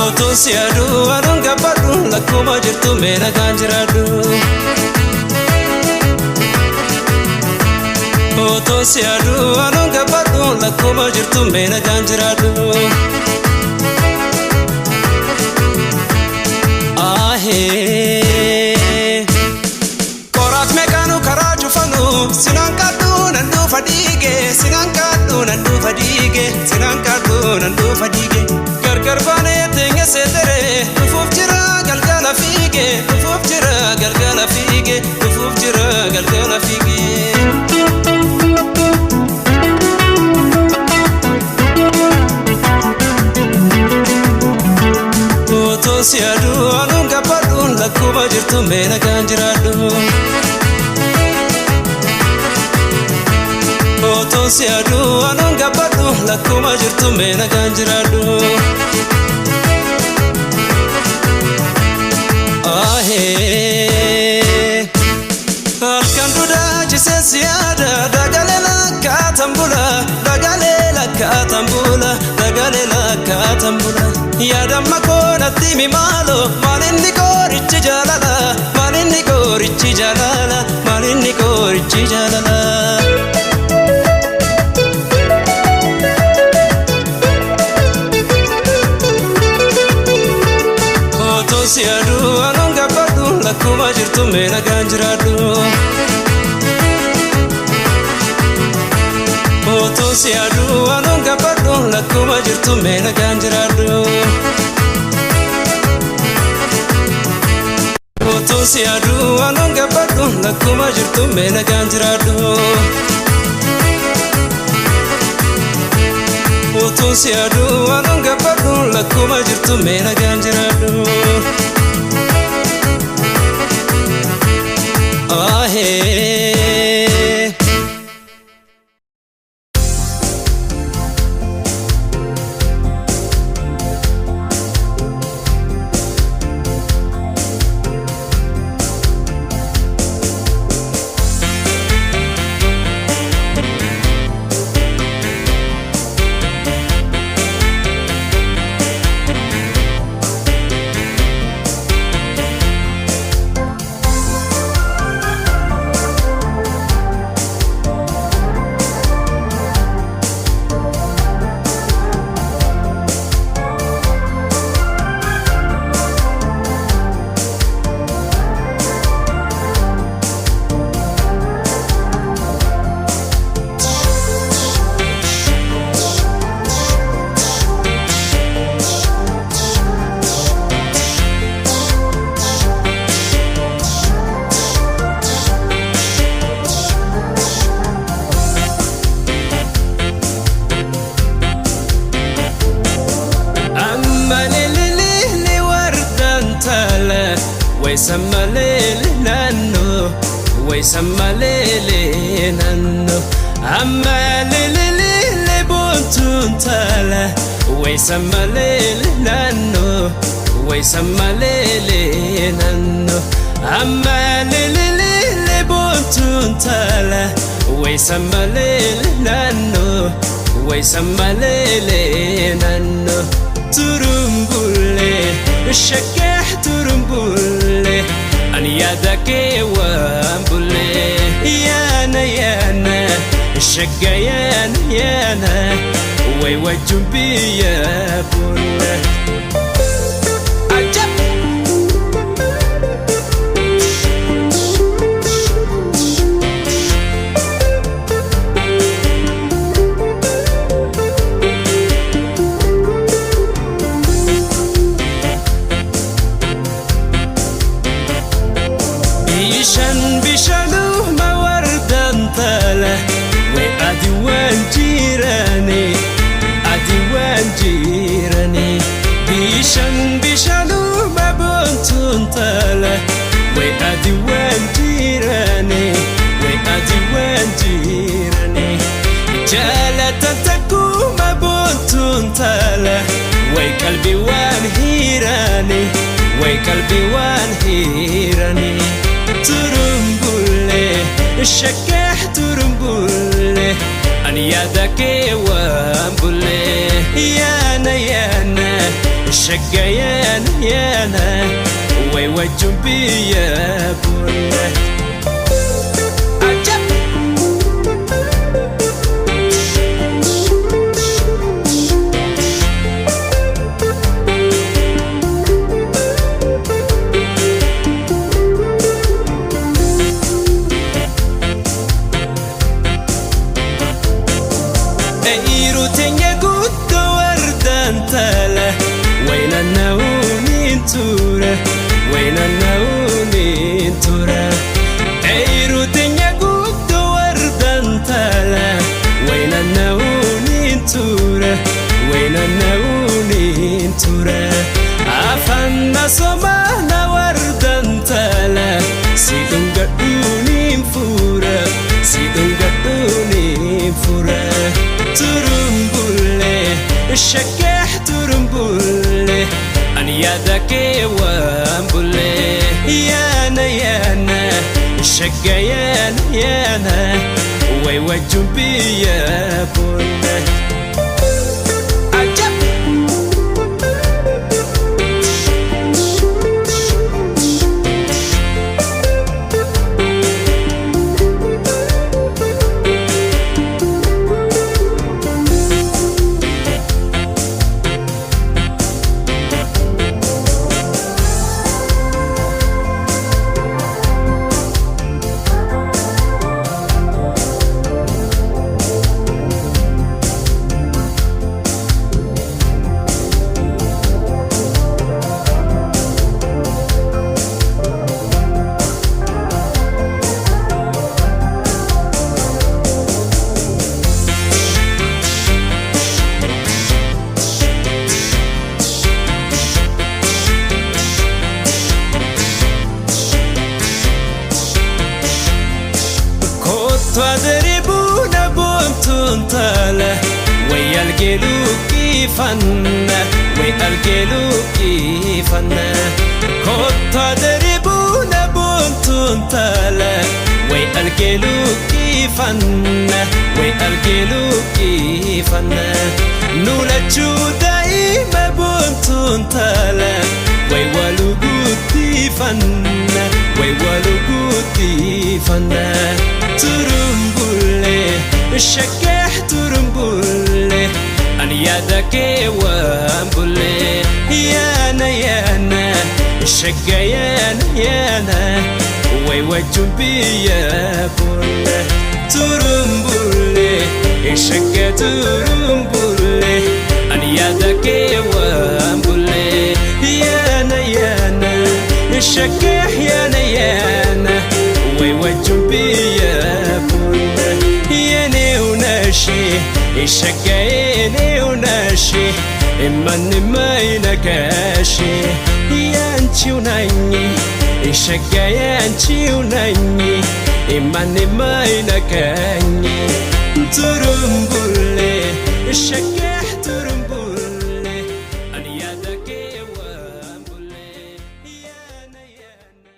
Otuun si yaadu anuun gabbadhu lakkuma jirtu mee nagaan jiraadhu. Otuun si yaadu anuun gabbadhu lakkuma jirtu mee nagaan jiraadhu. Ahee. Qoraat meeqaanu karaa cufanu sinaan kadhu nan dhufa dhiige sinaan kadhu nan dhufa dhiige sinaan kadhu nan dhufa dhiige. Gargar baanee teenya seetere dhufuuf jira galgala fiige dhufuuf jira galgala fiige dhufuuf jira galgala fiige. Otuun si yaadu anuun gabbadhu lakkuma jirtu mee nagaan jiraadhu. Otuun si yaadu anuun gabbadhu lakkuma jirtu mee nagaan jiraadhu. Ahee. Halkan dudaa jiseensi yaada dagalee lakkaatan bula dagalee lakkaatan bula dagalee lakkaatan bula. Yaadamma koo natti himi maaloo maalinni qorichi jaalala maalinni qorichi jaalala maalinni qorichi jaalala. Otuun si yaadu anuun gabbadhu lakkuma jirtu mee nagaan jiraadhu. Otuun si yaadu anuun gabbadhu lakkuma jirtu mee nagaan jiraadhu. Utuun si yaadu anuun gabbadhu lakkuma jirtu mee nagaan jiraadhu. Utuun si yaadu anuun gabbadhu lakkuma jirtu mee nagaan jiraadhu. Ahee. Amma lelelele wardan tala waysamma lele nanno waysamma lele nanno amma lelelele bontun tala waysamma lele nanno waysamma lele nanno amma lelelele bontun tala waysamma lele nanno waysamma lele nanno Turumbulle, shakah turumbulle, ani yaadake waan bulle. Yaana yaana, shagga yaana yaana, way wajjin biyya bulle. Ajab! Bishaan bishaanuma wardan tala way adi waan jirani adi waan jirani bishaan bishaanuma boontuun tala way adi waan jirani way adi waan jirani jaalatan takkuma boontuun tala way qalbii waan hiirani way qalbii waan hiirani Turumbulle, shakah turumbulle, ani yaadake waan bulle. Yaana yaana, shagga yaana yaana, way wajjin biyya bulle. Ajab! Eeruu teenya guutuu wardan tala waynanna'uun tura waynanna'uun tura. Eeruu teenya guutuu wardan tala waynanna'uun tura waynanna'uun tura. Afaan nasomaana wardan tala si dhungadhuun fuura si dhungadhuun fuura. Turumbulle, shakah turumbulle, ani yaadake waan bulle. Yaana yaana, shagga yaana yaana, way wajjin biyya bulle. Ajab! taala way algeeluu kiifanna way algeeluu kiifanna kottaa daribuuna boontuun taala way algeeluu kiifanna way algeeluu kiifanna nulachuu daa'ima boontuun taala way waluguutiifanna way waluguutiifanna turumbulle shakkeex turumbulle ani yaada kee waan bulle yaana yaana shakka yaana yaana way wajjun biyya bulle turumbulle shakka turumbulle ani yaada kee waan bulle yaana yaana shakka yaana yaana way wajjun biyya bulle yaani unashi shakka yaani unashi imman maynakashi yaanchi unanyi shakka yaanchi unanyi imman maynakanyi turumbulle shakka turumbulle ani yaada kee waan bulle yaana yaana.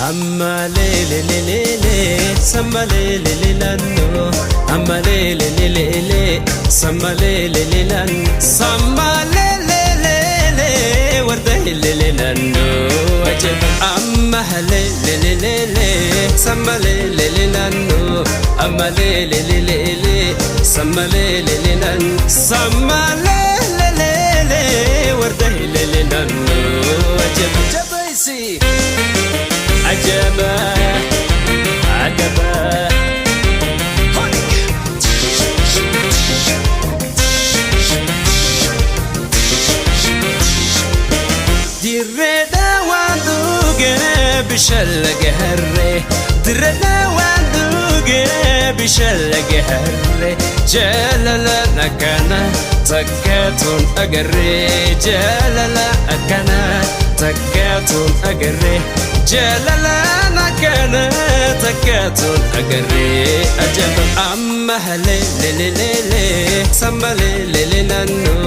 Amma le le le le le, samma le le le lanno. Amma le le le le le, samma le le le lan. Samma le le le le, warda le le lanno. Ajab. Amma le le le le le, samma le le le lanno. Amma le le le le le, samma le le le lan. Samma le le le le, warda le le lanno. Ajab. Jabaisi. عجبا عجبا dirreda waan dhuge bishaan laga harre dirreda waan dhuge bishaan laga harre jaalala akkana takkaatuun agarre jaalala akkana takkaatuun agarre jaalala akkana takkaatuun agarre ajaba amma le le le le le samma le le le lanno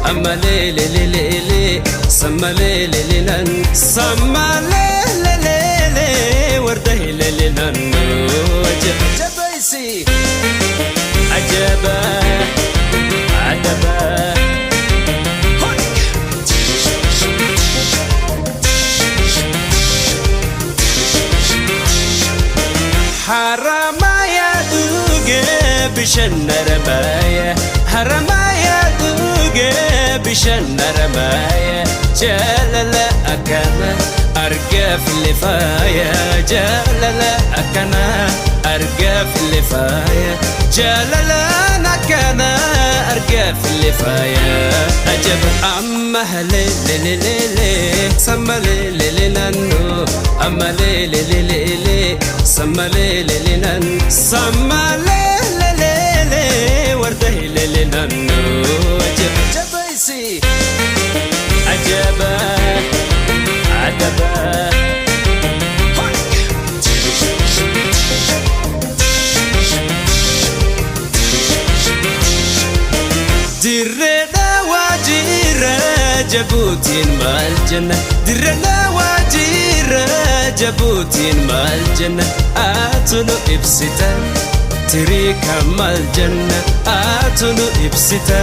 amma le le le le le samma le le le lan samma le le le le warda le le lanno ajab jabaisi ajaba ajaba. Haramaya dhuge bishaan haramaya haramaya dhuge bishaan haramaya jaalala akkana argaa filifaaya jaalala akkana argaa filifaaya jaalala akkana argaa filifaaya ajab amma le le le le le samma le le le lanno amma le le le le le samma le le le lan samma le le le le warda le le lanno ajab jabaisi ajaba ajaba. Dirreda waajira jabuutiin maal jenna dirreda waajira jabuutiin maal jenna atunu ibsita tiriika maal jenna atunu ibsita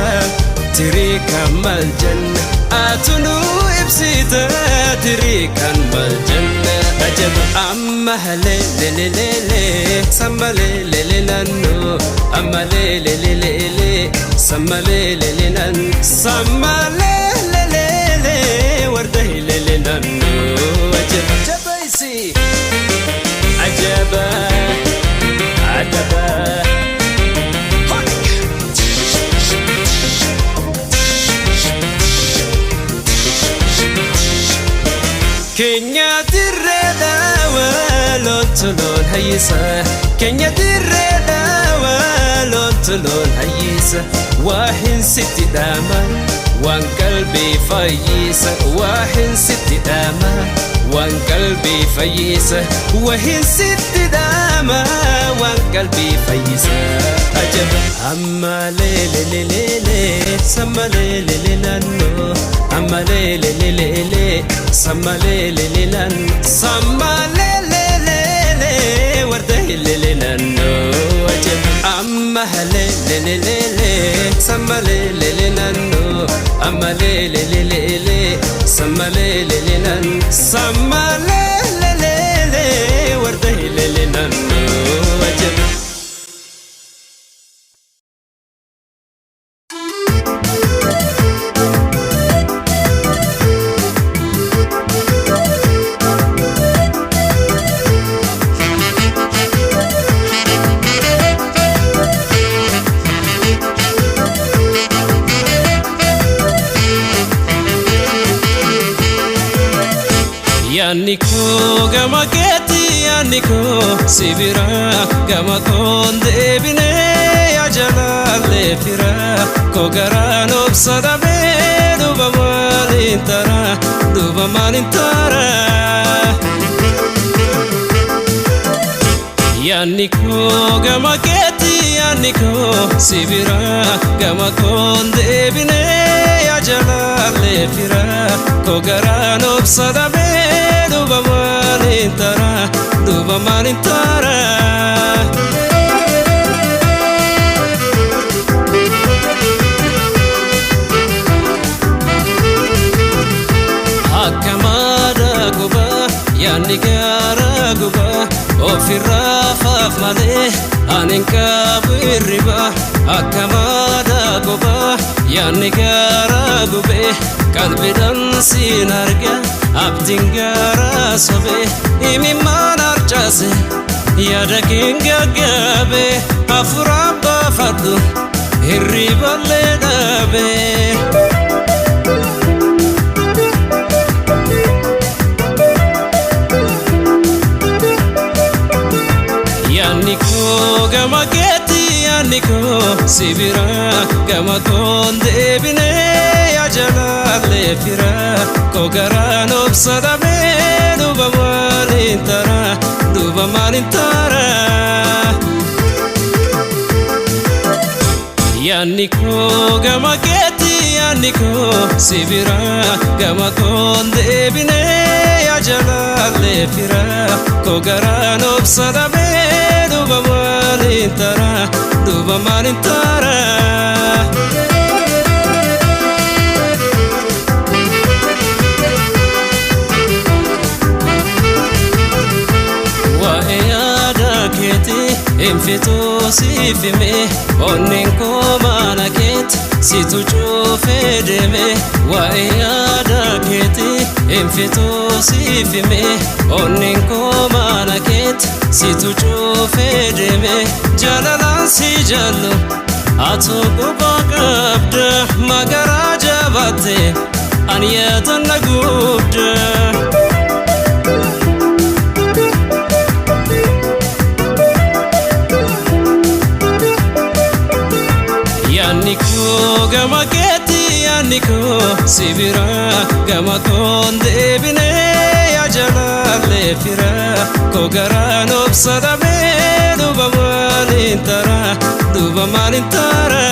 tiriika maal jenna atunu ibsita tiriikaan maal jenna ajab amma le le le le le samma le le le lanno amma le le le le le samma le le le lan samma le le le le warda le le lanno ajab. Keenya dirree dhaawaa loontu loon hayyisa. Keenya dirree dhaawaa loontu loon hayyisa. Waa hin sitti dhaama waan qalbii fayyisa. Waa hin sitti dhaama waan qalbii fayyisa. Waa hin sitti dhaama waan qalbii fayyisa. Ajaba amma leelelelele samma leelele naannoo amma leelelelele samma leelele naannoo samma leelelele warda hilele naannoo. Ajaba amma leelelelele samma leelele naannoo amma leelelelele samma leelele naannoo samma leelelele warda hilele naannoo. Ajaba. Yaanni koo gama keetti, yaanni koo si bira, gama koon deebinee yaa jalaallee fira koo garaan obsa dhabee duuba maaliin tara, duuba maaliin tara. Yaanni koo gama keetti, yaanni koo si bira, gama koon deebinee yaa jalaallee fira koo garaan obsa dhabee duuba maaliin tara, duuba maaliin tara. Akka maada gubaa yaanni gaara gubaa ofirraa faaf malee ani hin qabu hirriba. Akka maada gubaa yaanni gaara gubee qalbiidhaan siin arga abdiin gaara sobee imimmaan harcaase yaada keen gaggaabe hafuuraan baafadhu hirriballee dhaabee. Yaanni koo gama keetti, yaanni koo si bira, gama koon deebinee yaa jalaallee fira koo garaan obsa dhabee duuba maaliin tara, duuba maaliin tara. Yaanni koo gama keetti, yaanni koo si bira, gama koon deebinee yaa jalaallee fira koo garaan obsa dhabee duuba maaliin tara, duuba maaliin tara. Waa'ee yaada keetii hin fixuu siif hime onneen koo mana keetti situ cuufee deeme. Waa'ee yaada keetii hin fixuu siif hime onneen koo mana keetti situ cuufee deeme. Jaalalaan si jaallu atu quba qabda magaraa jabaatte ani yaada na gubda. Yaanni koo gama keetti, yaanni koo si bira, gama koon deebinee yaa jalaallee fira koo garaan obsa dhabee duuba maaliin tara, duuba maaliin tara.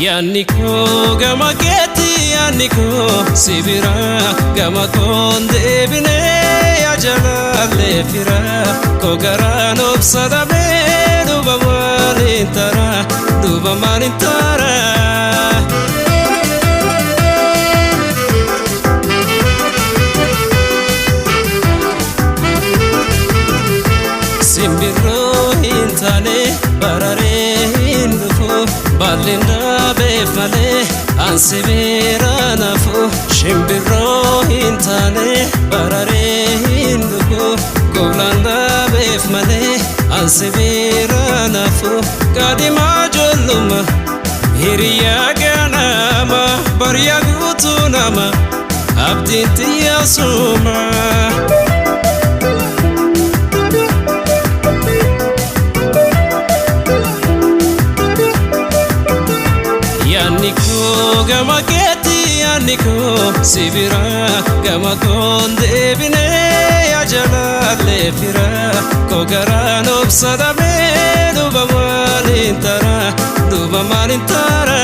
Yaanni koo gama keetti, yaanni koo si bira, gama koon deebinee yaa jalaallee fira koo garaan obsa dhabee duuba maaliin tara, duuba maaliin tara. Simbirroo hin taane bararee hin dhufu baalleen dhaabeef malee ansi bira nafu. Shimbirroo hin taane bararee hin dhufu goblaan dhaabeef malee ansi bira nafu. Qaadimaa ijoolluma hiriyaa ganama Gabbaryaa guutuu nama abdiin xiyyaa sooma. Yaanni koo gama keetti, yaanni koo si bira, gama koon deebinee yaa jalaallee fira koo garaan obsa dhabee, duuba maaliin tara, duuba maaliin tara.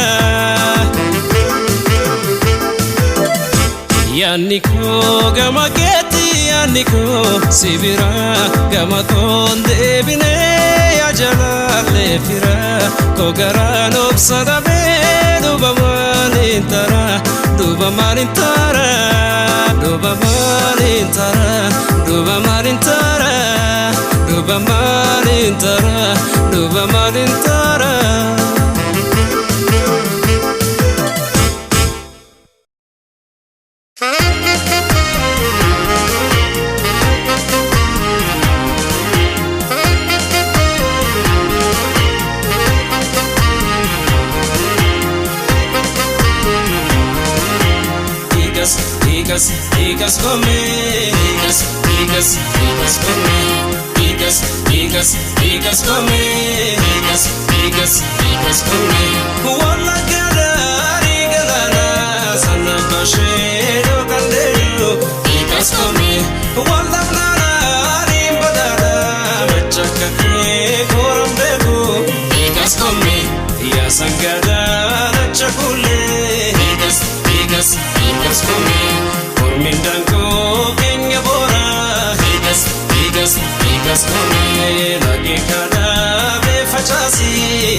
Yaanni koo gama keetti, yaanni koo si bira, gama koon deebinee yaa jalaallee fira koo garaan obsa dhabee, duuba maaliin tara, duuba maaliin tara, duuba maaliin tara, duuba maaliin tara, duuba maaliin tara, duuba maaliin tara. Hiikas, hiikas, hiikas komee, hiikas, hiikas, hiikas komee, hiikas, hiikas, hiikas komee, hiikas, hiikas, hiikas komee. Wallagga daarii galaanaa sana bashee kan deemu, hiikas komee. Wallagga badaadaa machakka kee koram beeku, hiikas komee. Yaa sangadaa lacha kulee, hiikas, hiikas, hiikas komee. Mormiin daangoo keenya boora, hiikas, hiikas, hiikas komee. Lagee kaadhaa facaasi,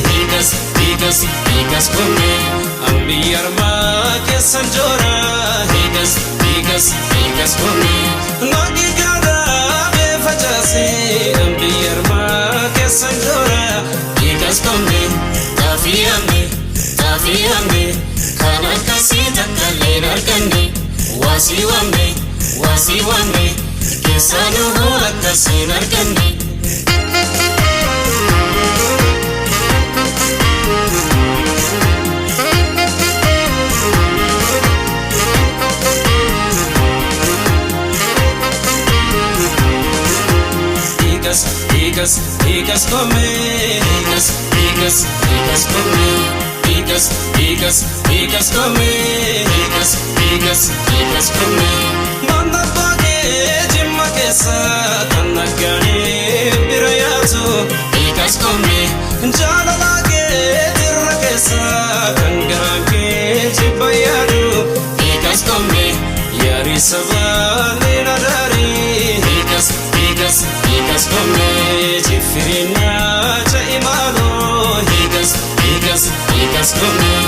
hiikas, hiikas, hiikas komee. Ambi armaa keessan joora, hiikas, hiikas, hiikas komee. Lagee kaadhaa facaasi, ambi armaa keessan joora, hiikas komee. Xaafii hambe, xaafii hambe, kan akkasii takka illee hin arganne. Waasii waamne, waasii waamne, keessaa nu hool akkasii hin arganne. Hiikas, hiikas, hiikas komee, hiikas, hiikas, hiikas komee, hiikas, hiikas, hiikas komee, hiikas, hiikas, hiikas komee. Mana baagee jimma keessa kan naggaanee bira yaatu, hiikas komee. Jaalala kee dirra keessa kan garaan kee jibba yaadu, hiikas komee. Yaarii sabaa leena daarii, hiikas, hiikas, hiikas komee. Jifiriinaa ja'imaanoo, hiikas, hiikas, hiikas komee.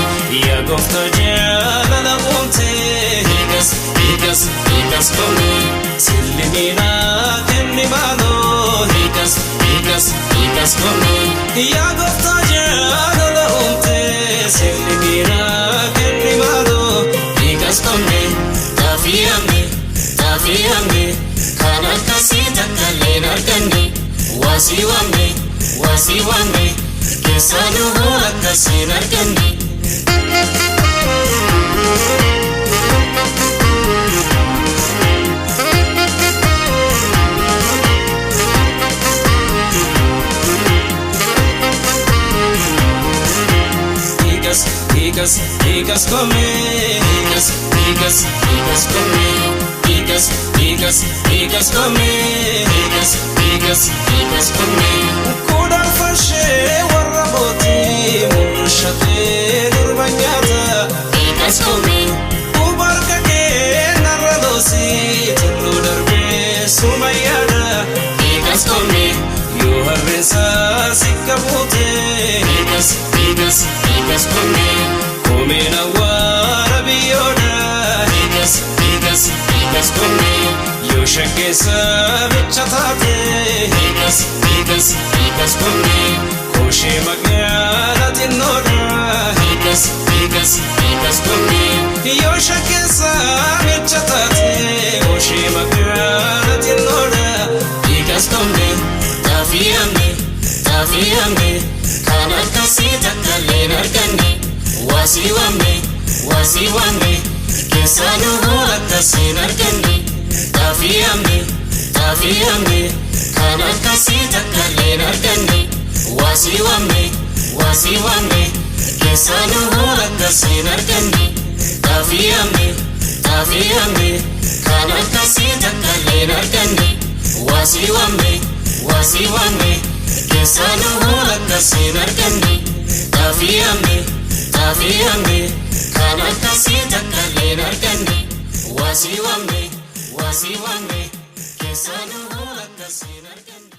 Yaa gooftaa jaalala uumtee, hiikas, hiikas, hiikas komee. Sillimiinaa kenni maaloo, hiikas, hiikas, hiikas komee. Yaa gooftaa jaalala uumtee, sillimiinaa kenni maaloo, hiikas komee. Xaafii hambe, xaafii hambe, kan akkasii takka illee hin arganne. Waasii waamne, waasii waamne, keessaa nu hool akkasii hin arganne. Hiikas, hiikas, hiikas komee, hiikas, hiikas, hiikas komee, hiikas, hiikas, hiikas komee, hiikas, hiikas, hiikas komee. Kudhaan fashee warra mootii mul'ishatee durba nyaata, Hiikas komee, Ubarka kee narra loosii tulluu darbee suma yaada, hiikas komee, Yoo harreensaa sikka buutee, hiikas, hiikas, hiikas komee, Koomeen awwaara biyyoodha, hiikas, hiikas, hiikas komee, Yoo shaggeessa bicha taate, hiikas, hiikas, hiikas komee, Koshee magaalaa xinnoodha, hiikas, hiikas, hiikas komee, Yoo shaggeessa bicha taate, koshee magaalaa xinnoodha, hiikas komee. Xaafii hambe, xaafii hambe, kan akkasii takka illee hin arganne. Waasii waamne, Waasii waamne keessaanuu hoo akkasiin arganne. Xaafii hamne xaafii hamne kan akkasii takka illee arganne. Waasii waamne waasii waamne keessaanuu hoo akkasiin arganne. Xaafii hamne xaafii hamne kan akkasii takka illee arganne. Waasii waamne waasii waamne keessaanuu hoo akkasiin arganne. Xaafii hamne xaafii hamne kan akkasii takka illee arganne. Waasii waamne waasii waamne keessaanuu hoo akkasiin arganne.